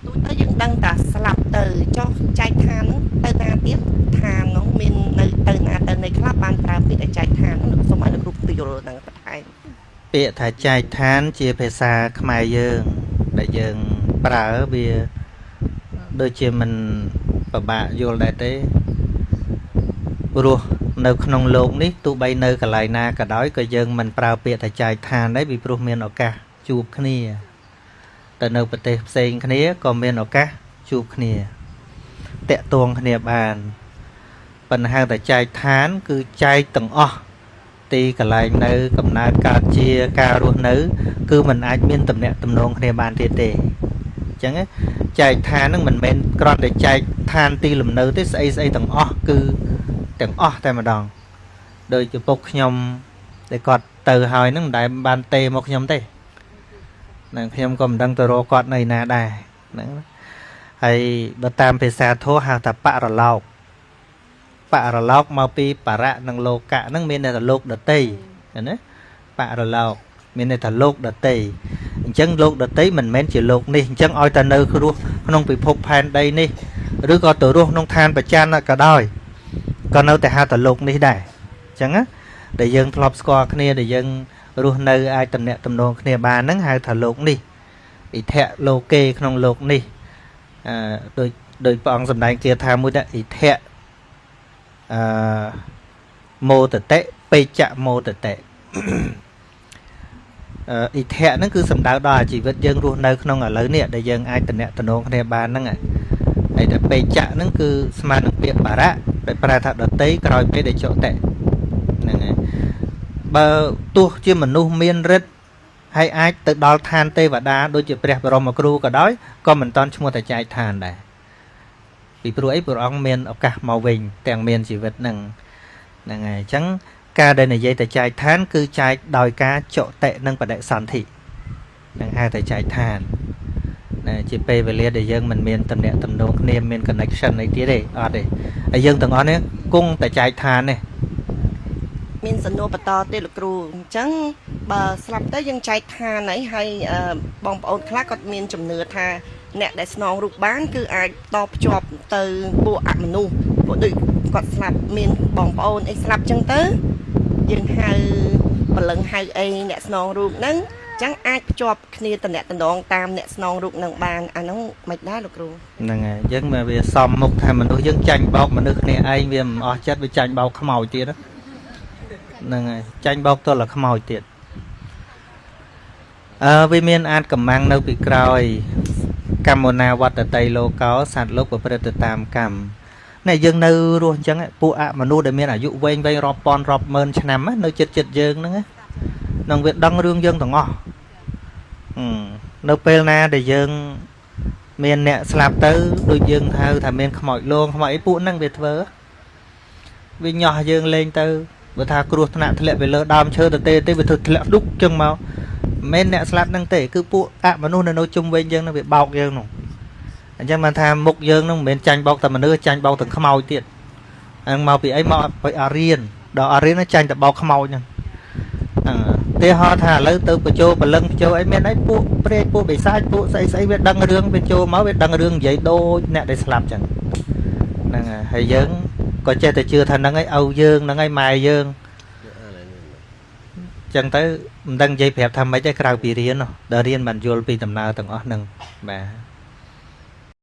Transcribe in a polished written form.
ទូទៅយើងដឹងតែស្លាប់ទៅចុះចែកឋានហ្នឹងទៅណាទៀតឋានហ្នឹងមាននៅទៅណាទៅនៃខ្លះបានប្រើពាក្យតែចែកឋានហ្នឹងសូមឲ្យលោកគ្រូពន្យល់ហ្នឹងបន្ថែម ពាក្យថាចែកឋានជាភាសាខ្មែរយើងដែលយើងប្រើវាដូចជាមិនពិបាកយល់ដែរទេព្រោះនៅក្នុងលោកនេះទោះបីនៅកន្លែងណាក៏ដោយក៏យើងមិនប្រើពាក្យថាចែកឋានដែរពីព្រោះមានឱកាសជួបគ្នាទៅនៅប្រទេសផ្សេងគ្នាក៏មានឱកាសជួបគ្នាតាក់ទងគ្នាបានប៉ុន្តែហៅតែចែកឋានគឺចែកទាំងអស់ទីកន្លែងនៅកំណើតកើតជាការរស់នៅ គឺมันអាចមានតំណែងតំណងគ្នាបានទៀតទេអញ្ចឹងចែកឋានហ្នឹងមិនមែនគ្រាន់តែចែកឋានទីលំនៅទេស្អីស្អីទាំងអស់គឺទាំងអស់តែម្ដងដោយចំពុកខ្ញុំដែលគាត់ទៅហើយហ្នឹងមិនដែលបានទេមកខ្ញុំទេហ្នឹងខ្ញុំក៏មិនដឹងទៅរកគាត់នៅណាដែរហ្នឹងហើយបើតាមភាសាធម៌ហៅថាបរលោកបរលោកមកពីបរៈនិងលោកៈហ្នឹងមានន័យថាលោកដតីណាបរលោកមានន័យថាលោកដតីអញ្ចឹងលោកដតីមិនមែនជាលោកនេះអញ្ចឹងឲ្យតែនៅរស់ក្នុងពិភពផែនដីនេះឬក៏ទៅរស់ក្នុងឋានប្រច័នក៏ដោយក៏នៅតែហៅថាលោកនេះដែរអញ្ចឹងណាដែលយើងធ្លាប់ស្គាល់គ្នាដែលយើងរស់នៅអាចតំណាក់តំណងគ្នាបានហ្នឹងហៅថាលោកនេះអិធៈលោកេក្នុងលោកនេះអឺដោយដោយព្រះអង្គសម្ដែងគាថាមួយថាអិធៈអឺមោតតិបេចមោតតិអ៊ិធៈហ្នឹងគឺសំដៅដល់អាជីវិតយើងរស់នៅក្នុងឥឡូវនេះដែលយើងអាចតំណាក់តំណងគ្នាបានហ្នឹងហើយតែបេចៈហ្នឹងគឺស្មើនឹងពាក្យបរៈដែលប្រែថាដតីក្រោយពេលដែលចុតិហ្នឹងហើយបើទោះជាមនុស្សមានរិទ្ធហើយអាចទៅដល់ឋានទេវតាដូចជាព្រះបរមគ្រូក៏ដោយក៏មិនតន់ឈ្មោះតែចែកឋានដែរពីព្រោះអីព្រះអង្គមានឱកាសមកវិញទាំងមានជីវិតហ្នឹងហ្នឹងហើយអញ្ចឹងការដែលនិយាយតែចែកឋានគឺចែកដោយការចុតិនិងបដិសន្ធិនឹងហៅតែចែកឋានណាជាពេលវេលាដែលយើងមិនមានតំណាក់តំណងគ្នាមាន connection អីទៀតទេអត់ទេហើយយើងទាំងអស់នេះគង់តែចែកឋានទេ មានសំណួរបន្តទៀតលោកគ្រូអញ្ចឹងបើស្លាប់ទៅយើងចែកឋានអីហើយបងប្អូនខ្លះគាត់មានជំនឿថាអ្នកដែលស្នងរូបបានគឺអាចតភ្ជាប់ទៅពួកអមនុស្សពួកដូចគាត់ស្លាប់មានបងប្អូនអីស្លាប់អញ្ចឹងទៅយើងហៅព្រលឹងហៅអីអ្នកស្នងរូបហ្នឹងអញ្ចឹងអាចភ្ជាប់គ្នាតំណតំណងតាមអ្នកស្នងរូបនឹងបានអាហ្នឹងមិនដែរលោកគ្រូ ហ្នឹងហើយយើងមកវាសំមុខថាមនុស្សយើងចាញ់បោកមនុស្សគ្នាឯងវាមិនអស់ចិត្តវាចាញ់បោកខ្មោចទៀតហ្នឹងហើយចាញ់បោកទល់តែខ្មោចទៀតអឺវាមានអាចកំាំងនៅពីក្រោយកម្មណាវត្តតីលោកោសត្វលោកប្រព្រឹត្តទៅតាមកម្មនេះយើងនៅរស់អញ្ចឹងពួកអមនុស្សដែលមានអាយុវែងវែងរាប់ពាន់រាប់ម៉ឺនឆ្នាំនៅចិត្តចិត្តយើងហ្នឹងនឹងវាដឹងរឿងយើងទាំងអស់នៅពេលណាដែលយើងមានអ្នកស្លាប់ទៅដូចយើងហៅថាមានខ្មោចលងខ្មោចអីពួកហ្នឹងវាធ្វើវាញាស់យើងលេងទៅបើថាគ្រោះថ្នាក់ធ្លាក់ពីលើដើមឈើទៅទេទេវាធ្វើធ្លាក់ដុកចឹងមកមិនមែនអ្នកស្លាប់ហ្នឹងទេគឺពួកអមនុស្សនៅនៅជុំវិញយើងហ្នឹងវាបោកយើងនោះអញ្ចឹងបានថាមុខយើងហ្នឹងមិនមែនចាញ់បោកតែមនុស្សចាញ់បោកទាំងខ្មោចទៀតហ្នឹងមកពីអីមកពីអារៀនដល់អារៀនចាញ់តែបោកខ្មោចហ្នឹងអឺទីហោថាឥឡូវទៅបញ្ចូលព្រលឹងបញ្ចូលអីមានអីពួកព្រាយពួកបិសាចពួកស្អីស្អីវាដឹងរឿងវាចូលមកវាដឹងរឿងនិយាយដូចអ្នកដែលស្លាប់ចឹងហ្នឹងហើយយើងក៏ចេះតែជឿថាហ្នឹងឯងឪយើងហ្នឹងឯងម៉ែយើងចឹងទៅមិនដឹងនិយាយប្រាប់ថាម៉េចទេក្រៅពីរៀនដល់រៀនបានយល់ពីដំណើរទាំងអស់ហ្នឹងបាទ។